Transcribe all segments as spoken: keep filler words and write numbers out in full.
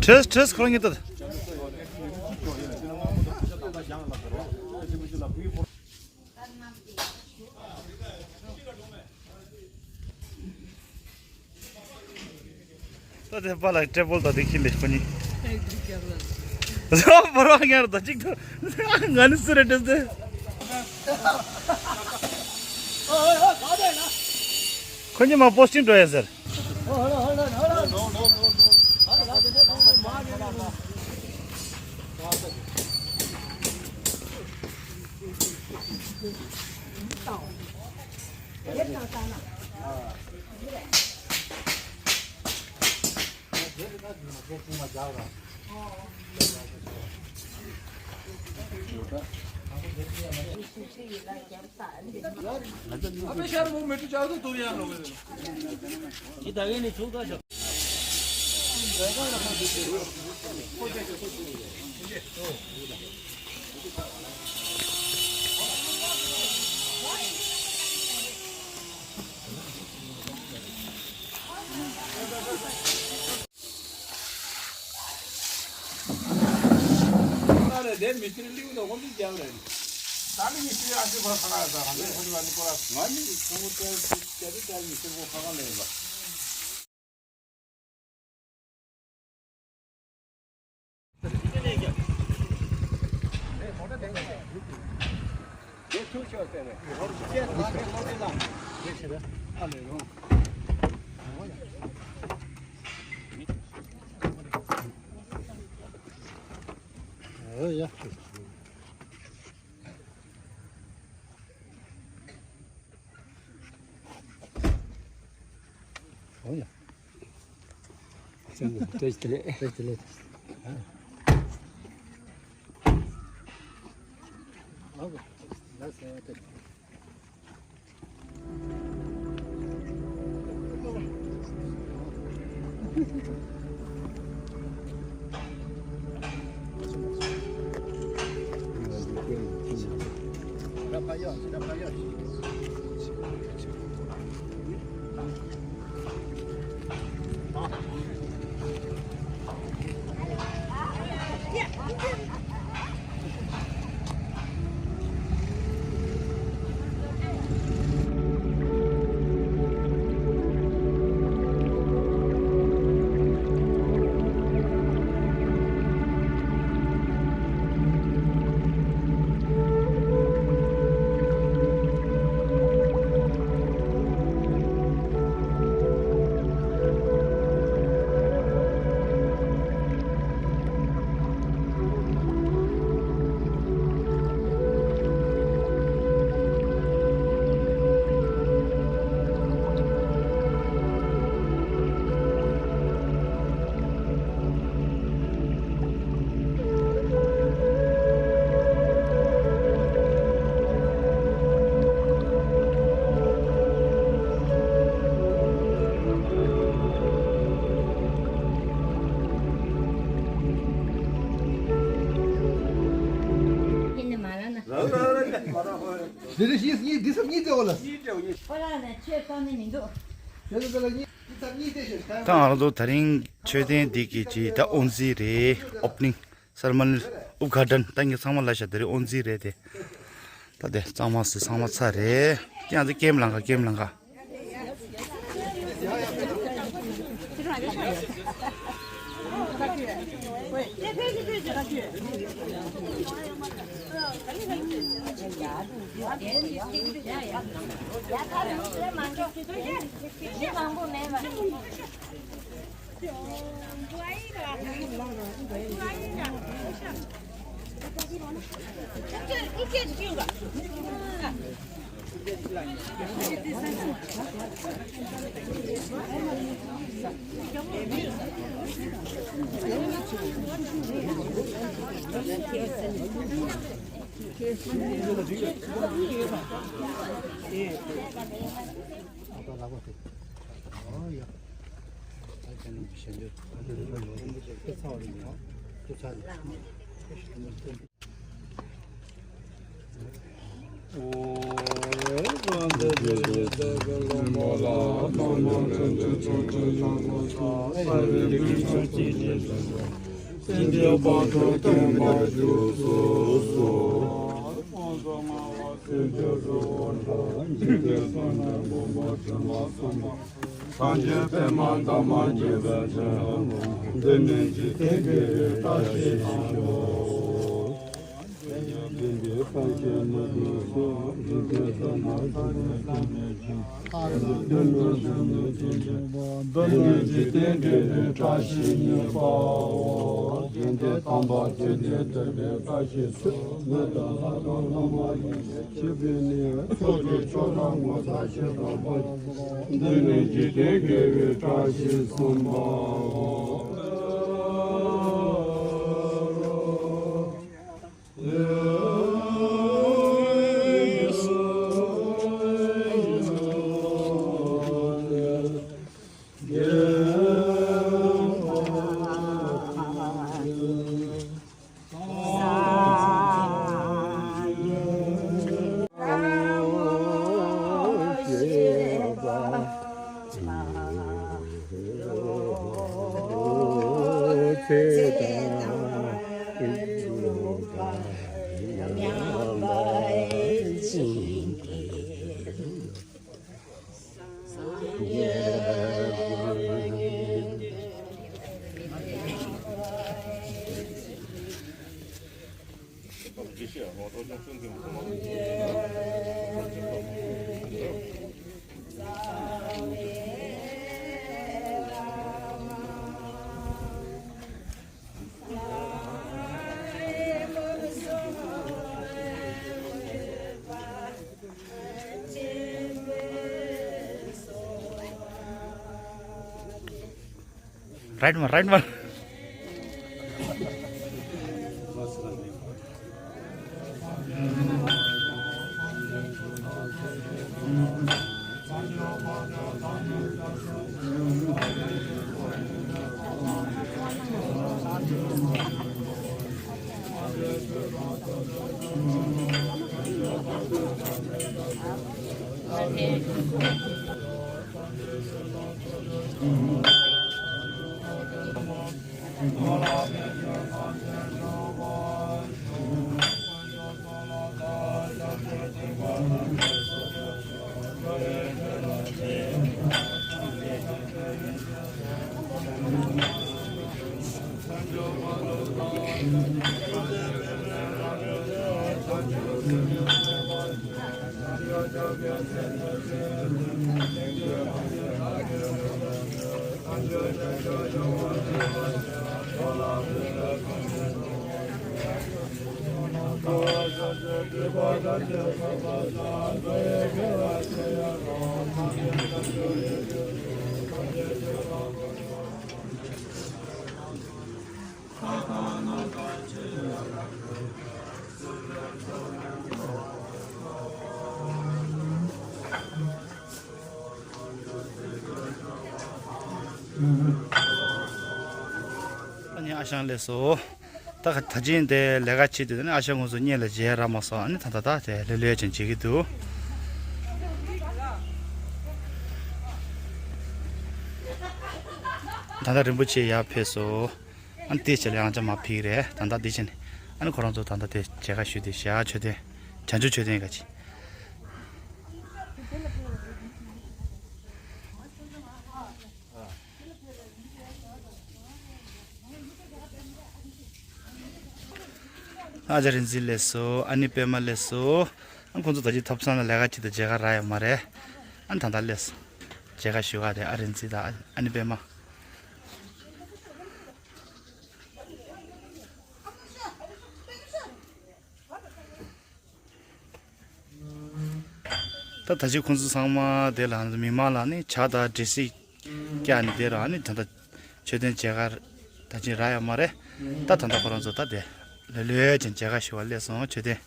བྲེས་བྲེས་ཁོ་རང་གཉིས་ལྟ། ད་དེ་པཱ་ལགས་ཊེ་བལ་དང་དེ་ཁྱེར་ལས་ཁོ་གཉིས། རོ་བོ་རོ་ངར་ད་ཅིག་ཏུ་ང་ནི་སུ་རེད་དྲན་ཏེ། ཁོ་གཉིས་མ་པོ་སི་ཊིང་འགྲོ་ཡ་ཟེར། དེ་མི་སྤྱིར་ལིའུ་དང་ཁོང་ཚོ་རྒྱབ་རེད། ད་ནི་མི་སྤྱིར་ཨ་ཤི་ཁོ་ཁ་ཁ་ད་ཁ་ཁ་ཁོ་ཚོ་ང་ནི་ཁོ་ར་ང་ནི་ཁོ་ཚོ་རྒྱབ་རེད། ད་མི་སྤྱིར་ཁོ་ཁ་ཁ་ལ་ཡིན་པ། ཨོ་ཡ། བཀྲ་ཤིས་བདེ་ལེགས། བཀྲ་ཤིས་བདེ་ལེགས། ཨ་ལགས་སོ། འདི་རེ་བཞི་གཉིས་འདི་སམ་གཉིས་ཏེ་འོ་ལ། ཁོ་རང་ནས་ཆོས་གཏོང་ནི་མི་འདུག་ཆོས་ཏེ་ལ་གཉིས་འདི་སམ་གཉིས་ཏེ་ཞེས་ད་ང་རང་ཚོ་དེ་རིང་མཆོད་རྟེན་འདི་གི་ཅི་ད་དབུ་འཛིན་རེད། ཨོ་པ་ནིང་སེ་རེ་མོ་ནི། ཨུབ་གྷ་ཏན་ད་ངས་ཚང་མ་ལ་ཤ་དེ་རིང་དབུ་འཛིན་རེད་དེ། ད་དེ་གཙང་མ་སི་ཚང་མ་ཚར་རེད། ཀྱང་དེ་ཀེམ་ལང་ཁ་ཀེམ་ལང་ཁ། སངས་རྒྱས་པདྨ་འདབ་མ་བརྒྱད་པའི་ཚལ། འདི་ནི་འཇིག་རྟེན་དགེ་བའི་བཀྲ་ཤིས་ཤིང་། འདི་ནི་འཇིག་རྟེན་དགེ་བའི་བཀྲ་ཤིས་གཉིས་པའོ། དགེ་འདུན་དམ་པ་ཆོས་འདི་ཐོས་པའི་བཀྲ་ཤིས་སུ། མི་དང་ལྷ་དང་ལྷ་མ་ཡིན་ཆོས་པའི་ནི། ཚོགས་ཀྱི་མཆོག་དང་ངོ་མཚར་ཆེ་དང་པོ། འདི་ནི་འཇིག་རྟེན་དགེ་བའི་བཀྲ་ཤིས་གསུམ་པའོ། རའིཊ་མ་རའིཊ་མ། ཨ་ནི་ཨ་ཞང་སླེབས་སོང་། ད་ད་ཅིང་དེ་ལས་ཀ་བྱེད་དུས་ཨ་ནི་ཨ་ཞང་ཁོང་ཚོ་གཉིས་ལ་མཇལ་རག་མ་སོང་། ཨ་ནི་ད་ད་ད་དེ་ལྷོད་ལྷོད་ཅིག་བྱེད་ཀྱི་འདུག། ད་ད་རིན་པོ་ཆེ་ཡར་ཕེབས་སོང་། ཨ་ནི་དེ་བྱས་ལ་ཡང་ཅིག་མར་ཕེབས་ཀྱི་རེད། ད་ད་དེ་བྱས་ནས་ཨ་ནི་ཁོ་རང་ཚོ་ད་ད་དེ་མཇལ་ཁ་ཞུས་ཏེ་ཞག་མཆོད་རྟེན། བྱང་ཆུབ་མཆོད་རྟེན་ག་ཅིག། ཨ་ཅག་རིག་འཛིན་སླེབས་སོང་། ཨ་ནེ་པད་མ་སླེབས་སོང་། ཨ་ཁོང་ཚོ་ད་ཅི་ཐབ་ཚང་ལ་ལས་ཀ་བྱེད་དུ་མཇལ་ཁ་རག་ཡོད་མ་རེད། ཨ་ད་ལྟ་སླེབས་སོང་། མཇལ་ཁ་ཞུ་ག་དེ་ཨ་རིག་འཛིན་དང་ཨ་ནེ་པད་མ། ད་ད་ཅི་ཁོང་ཚོ་ཚང་མ་དེ་ལ་མི་མང་ལ་ནི་ཇ་དང་འབྲས་སིལ་བཀྱགས་ནི་དེ་རང་ནི་ད་ལྟ་མཆོད་རྟེན་མཇལ་ཁ་ད་ཅི་རག་ཡོད་མ་རེད། ད་ད་ལྟ་ཁོ་རང་ཚོ་ད་དེ་ལྷོད་ལྷོད་ཅིག་མཇལ་ཁ་ཞུ་བ་སླེབས་སོང་། མཆོད་རྟེན།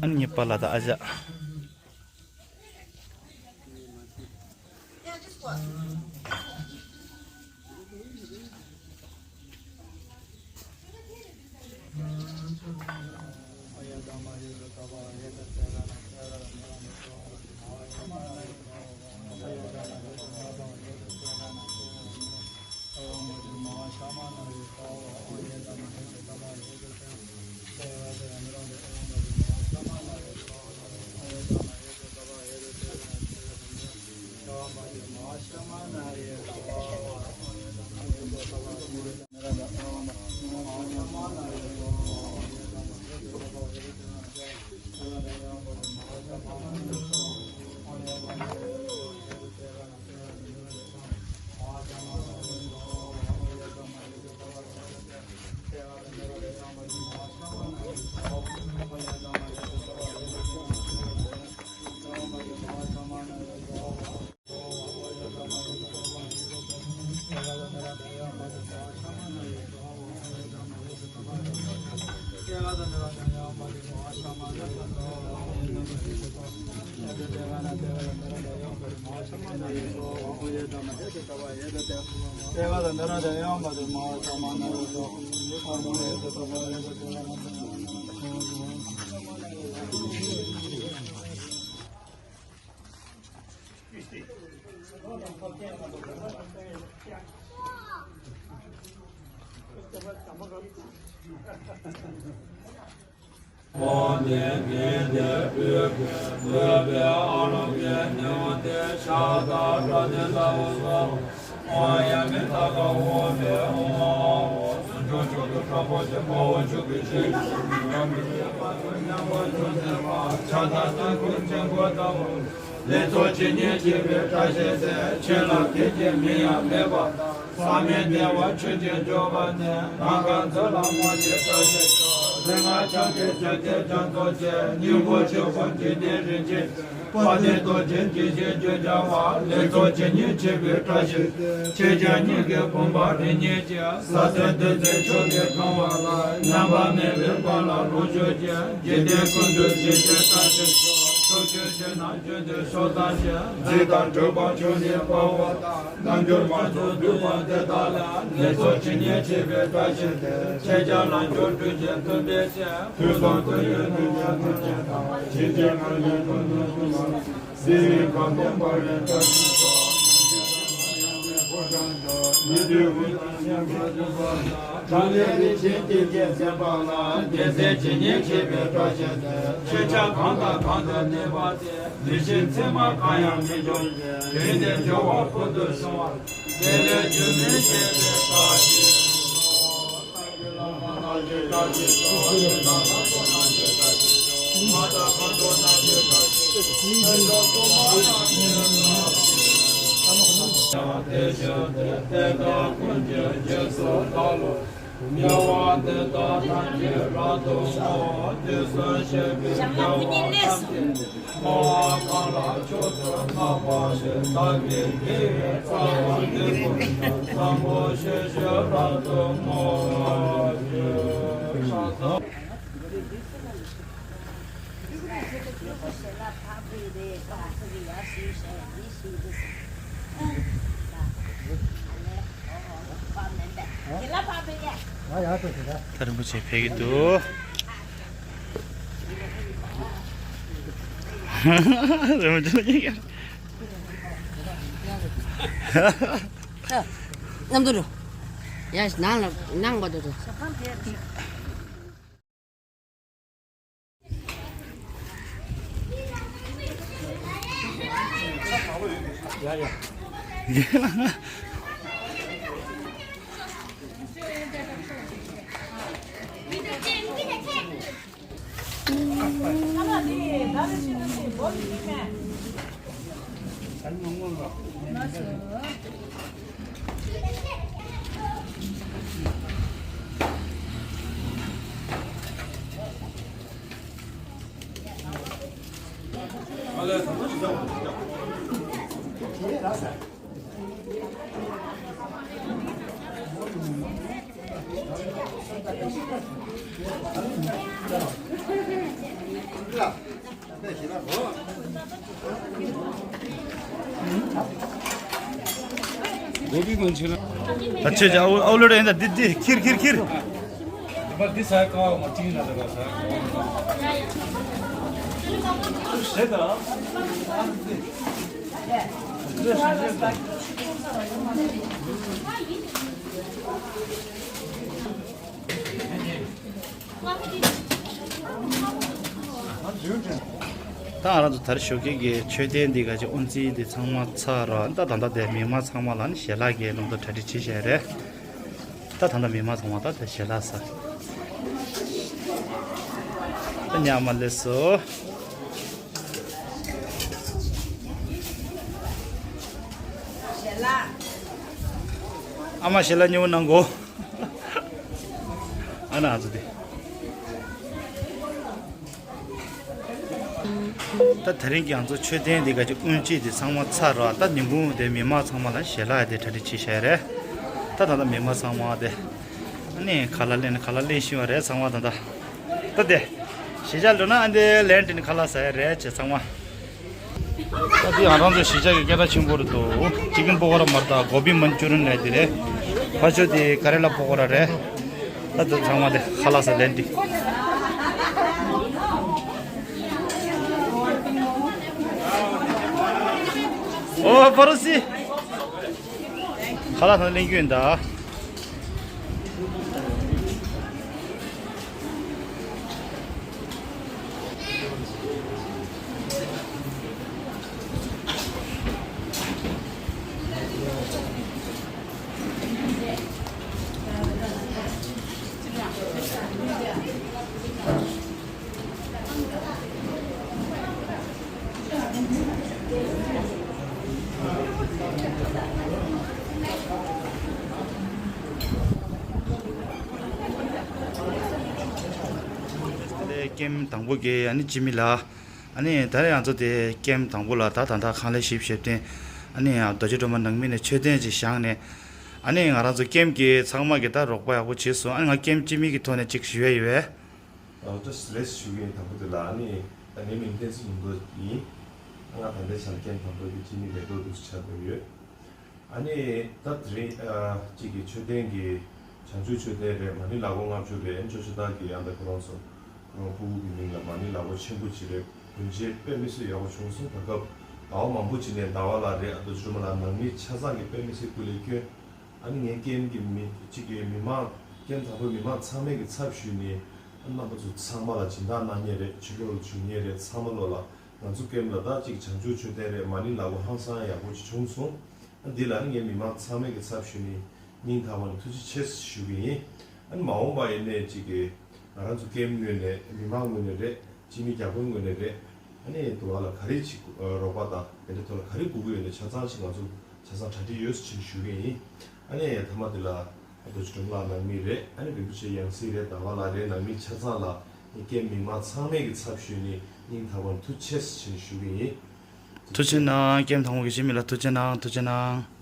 ཨ་ནི་གཉིས་པ་ལ་ད་ཨ་ཅག། འོ་དེ་ངས་དེ་འོད་ཀྱི་འོད་པའི་ཨ་ལོ་གི་ནེའུ་ཏེ་ཤ་དང་སྒྲ་དེ་ལྟ་བུ་སོགས། འོ་ཡ་མི་ཐ་ཀ་འོ་མི་འོ་འོ་སུ་མཆོག་མཆོག་ཏུ་དྲག་པོ་ཆེ་དཔའ་བོ་ཆོས་ཀྱི་ཞིང་ཡོད་མི་ཡོད་པ་དུ་མཉམ་པར་འབྱུང་ཟེར་བ་ཕྱག་དང་སྟེགས་བུ་ཆེན་པོ་ལྟ་བུ། ལེགས་ཚོགས་ཇི་སྙེད་མཆིས་པའི་བཀྲ་ཤིས་ཏེ། ཆོས་ལ་སྐད་ཅིག་མིང་ཡང་མེད་པ་དང་། བསམ་མི་བདེ་བ་ཆོས་ཀྱི་འབྱོར་པ་ནི། ལམ་ཀུན་རྫོགས་ལ་སྨོན་ཅིང་བཀྲ་ཤིས་ཤོག །རིག་སྔགས་འཆང་གི་ཆོས་ཀྱི་རྒྱ་མཚོ་ཆེ། སྙིང་པོ་ཆོས་སྐུ་འཇིག་རྟེན་རིན་ཆེན་གྱི། དཔལ་ལྡན་རྡོ་རྗེ་འཇིགས་བྱེད་རྒྱུད་རྒྱལ་བ། ལེགས་ཚོགས་ཇི་སྙེད་མཆིས་པའི་བཀྲ་ཤིས་ཏེ། ཆོས་རྒྱལ་སྙིང་གི་བུམ་པ་རིན་སྙེད་ཀྱི། ཟབ་གསལ་བདུད་རྩིའི་ཆུ་ལས་གང་བ་ལ། ཉམས་པ་མེད་པའི་དཔལ་ལ་ལོངས་སྤྱོད་ཅིང་། འཇིག་རྟེན་ཀུན་ཏུ་ཞི་བྱེད་བཀྲ་ཤིས་ཤོག །ཕྱོགས་བཅུའི་ཞིང་རྣམས་ཀུན་ཏུ་ཕྱོགས་བདག་ཅིང་། རྫས་དང་འགྲོ་བ་ཆོས་ཉིད་དཔའ་བོ་དང་། རྣལ་འབྱོར་མ་ཚོགས་འདུས་པ་དེ་དག་ལ། ལེགས་ཚོགས་ཇི་སྙེད་མཆིས་པའི་བཀྲ་ཤིས་ཏེ། ཆོས་རྒྱལ་རྣལ་འབྱོར་སྤྲུལ་པའི་སྟོན་པའི་ཞིང་། དུས་གསུམ་དུ་ཡོད་དུ་ཡོད་དུ་ཅན་དང་། ཇི་སྲིད་ངང་ལས་ཀུན་ཏུ་བྱུང་བ། སྲིད་པའི་ཁམས་བསྟན་པ་ལས་བཀྲ་ཤིས་ཤོག །ཉན་ཐོས་ཀུན་དང་མཉམ་པར་སྤྱོད་པ། བགྲང་ལས་རིན་ཆེན་གཏེར་ཆེན་གསན་པ་ལ། རྒྱལ་སྲས་ཇི་སྙེད་མཆིས་པའི་བཀྲ་ཤིས་ཏེ། ཆོས་ཆར་གང་དང་གང་དུ་གནས་པ་དེ། མི་ཤིགས་མཚན་མ་གང་ཡང་མི་འབྱུང་ཞིང་། དེང་འདིར་འབྱོར་བ་ཀུན་ཏུ་བྱུང་བ། དེ་ལས་རྒྱུ་མེད་ཤེས་པའི་བཀྲ་ཤིས་ཤོག་ད་རིན་པོ་ཆེ་ཕེབས་ཀྱི་འདུག་རིན་པོ་ཆེ་ཕེབས་ཀྱི་འདུག་མཉམ་དུ་འགྲོ། ཡ་ནང་ལ་ནང་པ་དུ་འགྲོ། ད་ཆོས་ཀྱི་ཨའུ་ཨའུ་ལེ་ཊ་ཡིན་ད། འདི་འདི་ཁྱེར་ཁྱེར་ཁྱེར། འདི་ས་ཀ་མ་ཏིང་ན་ད་ག་ས། ཤེས་ད། ད་ང་རང་ཚོ་ད་རེས་ཞོགས་ཀས་ཀྱི་མཆོད་རྟེན་འདི་ག་ཅིག་དབུ་འཛིན་འདི་ཚང་མ་ཚར་རོ། ད་ད་ལྟ་དེ་མི་མང་ཚང་མ་ལ་ནི་ཞལ་ལག་གི་ལུང་དུ་གྲ་སྒྲིག་བྱེད་བཞག་རེད། ད་ད་ལྟ་མི་མང་ཚང་མ་ད་དེ་ཞལ་ལག་ཟ། ད་ཉག་མ་ལས་སོ། ཨ་མ་ཞལ་ལག་ཉེ་བོ་གནང་གོ། ཨ་ན་ཨ་ཚོ་དེ། ད་དེ་རིང་གི་ང་ཚོ་མཆོད་རྟེན་འདི་ག་ཅིག་དབུ་འབྱེད་འདི་ཚང་མ་ཚར་རོ། ད་ཉིན་གུང་དེ་མི་མང་ཚང་མ་ལ་ཞལ་ལག་དེ་གྲ་སྒྲིག་བྱེད་བཞག་རེད། ད་ད་ལྟ་མི་མང་ཚང་མ་དེ་ཨ་ནི་ཁ་ལག་ལེན་ཁ་ལག་ལེན་བཞིན་པ་རེད། ཚང་མ་ད་ད་ད་དེ་ གཞིས་ཆགས་འགྲོ་ན་ཨ་འདི་ལན་དེ་ནི་ཁ་ལག་ཟ་ཡ་རེད་ཅེས་ཚང་མ། ད་འདི་ང་རང་ཚོ་གཞིས་ཆགས་ཀྱི་སྐད་གྲགས་ཆེན་པོ་རེད་འདུག་ཅི་ཀན་པོ་ཀོ་ར་མ་རེད་ད་གོ་བི་མན་ཅུ་རི་ཡན་ལབ་དེ་རེད། ཕར་ཕྱོགས་དེ་ཀ་རེ་ལ་པོ་ཀོ་ར་རེད། ད་འདི་ཚང་མ་དེ་ཁ་ལག་ཟ་ལན་དེ། ཨོ་ཕ་རོ་སི། ཁ་ལག་ཟ་ལེན་རྒྱུ་ཡིན་ད། ཀེམ་དང་པོ་གི་ཨ་ནི་སྤྱི་མི་ལ། ཨ་ནི་ད་རེས་ང་ཚོ་དེ་ཀེམ་དང་པོ་ལ་ད་ད་ལྟ་ཁང་ལས་བཞི་བཞི་བརྟན། ཨ་ནི་རྡོ་རྗེ་སྒྲོལ་མ་ནང་མི་ནས་མཆོད་རྟེན་ཅིག་བཞེངས་ནས། ཨ་ནི་ང་རང་ཚོ་ཀེམ་གི་ཚང་མ་གི་ད་རོགས་པ་ཡག་པོ་བྱས་སོང་། ཨ་ནི་ང་ཀེམ་སྤྱི་མི་གི་ཐོག་ནས་ཅིག་ཞུ་ཡ་ཡོད་པས། ཨ་ཏོ་རེས་ཞུ་གི་ཡིན། དང་པོ་དེ་ལ་ཨ་ནི་ད་ངའི་མིང་བསྟན་འཛིན་ལུང་རྟོགས་ཡིན། ང་ད་ལྟའི་ཆར་ཀེམ་དང་པོ་གི་སྤྱི་མི་ལས་ཐོག་ཏུ་ཆགས་བསྡད་ཡོད། ཨ་ནི་ད་དེ་རིང་ཨ་གཅིག་གི་མཆོད་རྟེན་གྱི་བྱང་ཆུབ་མཆོད་རྟེན་རེད། མ་ཎི་ལག་མགོ་ལྔ་བཅུ་རེད། ཨ་ནི་ཅོ་ཅོ་བདག་གི་ཨ་མདའ་ཁོ་རང་ཚོ་ཁོ་རང་ཕྲུ་གུ་གི་མིང་ལ་མ་ཎི་ལག་མགོ་ཆེན་པོ་ཅིག་རེད། གུང་ཆེན་དཔེ་མི་སྲིད་ཡག་པོ་བྱུང་སོང་། ད་སྐབས་ཟླ་བ་མང་པོ་ཅིག་ནས་ཟླ་བ་ལགས་རེད། ཨ་རྡོ་རྗེ་སྒྲོལ་མ་ལགས་ནང་མི་ཆ་ཚང་གི་དཔེ་མི་སྲིད་སྐུ་ལས་བསྐྱོན། ཨ་ནི་ངའི་ཀེམ་གྱི་མི་གཅིག་གི་མི་མང་ཀེམ་དང་པོའི་མི་མང་ཚང་མས་ཀྱི་ཚབ་ཞུས་ནས་ཨ་རྣམ་པ་ཚོ་ཚང་མ་ལ་སྦྱིན་བདག་གནང་མཁན་རེད། ཕྱི་ལོགས་ལ་བྱུང་མཁན་རེད། ཚང་མ་ལོ་ལ་ང་ཚོ་ཀེམ་ལ་ད་གཅིག་བྱང་ཆུབ་མཆོད་རྟེན་རེད། མ་ཎི་ལག་མགོ་ཧང་སང་ཡག་པོ་ཅིག་བྱུང་སོང་། ཨ་འདི་ལ་ནི་ངས་མི་མང་ཚང་མས་ཀྱི་ཚབ་ཞུས་ནས་སྙིང་ཐག་པ་ནས་ཐུགས་རྗེ་ཆེ་ཞུ་གི་ཡིན། ཨ་ནི་མ་འོངས་པ་ཡིན་ནའི་གཅིག་གི་ང་རང་ཚོ་ཀེམ་ངོས་ནས་མི་མང་ངོས་ནས་རེད། སྤྱི་མི་རྒྱ་དཔོན་ངོས་ནས་རེད། ཨ་ནི་དུ་བ་ལ་ག་རེ་ཅིག་རོགས་པ་དང་དེ་འདྲ་ཐོག་ལ་ག་རེ་དགོས་ཀྱི་ཡོད་ནའི་ཆ་ཚང་ཅིག་ང་ཚོ་ཆ་ཚང་གྲ་སྒྲིག་ཡོད་ཟེར་ཞུ་གི་ཡིན། ཨ་ནི་མཐའ་མ་དེ་ལ་རྡོ་རྗེ་སྒྲོལ་མ་ལགས་ནང་མི་རེད། ཨ་ནི་རིན་པོ་ཆེ་ཡང་སྲིད་རེད། ཟླ་བ་ལགས་རེད། ནང་མི་ཆ་ཚང་ལ་ངས་ཀེམ་མི་མང་ཚང་མས་ཀྱི་ཚབ་ཞུས་ནས་སྙིང་ཐག་པ་ནས་ཐུགས་རྗེ་ཆེ་ཟེར་ཞུ་གི་ཡིན། ཐུགས་རྗེ་གནང་། ཀེམ་དང་པོ་གི་སྤྱི་མི་ལ་ཐུགས་རྗེ་གནང་། ཐུགས་རྗེ་གནང་།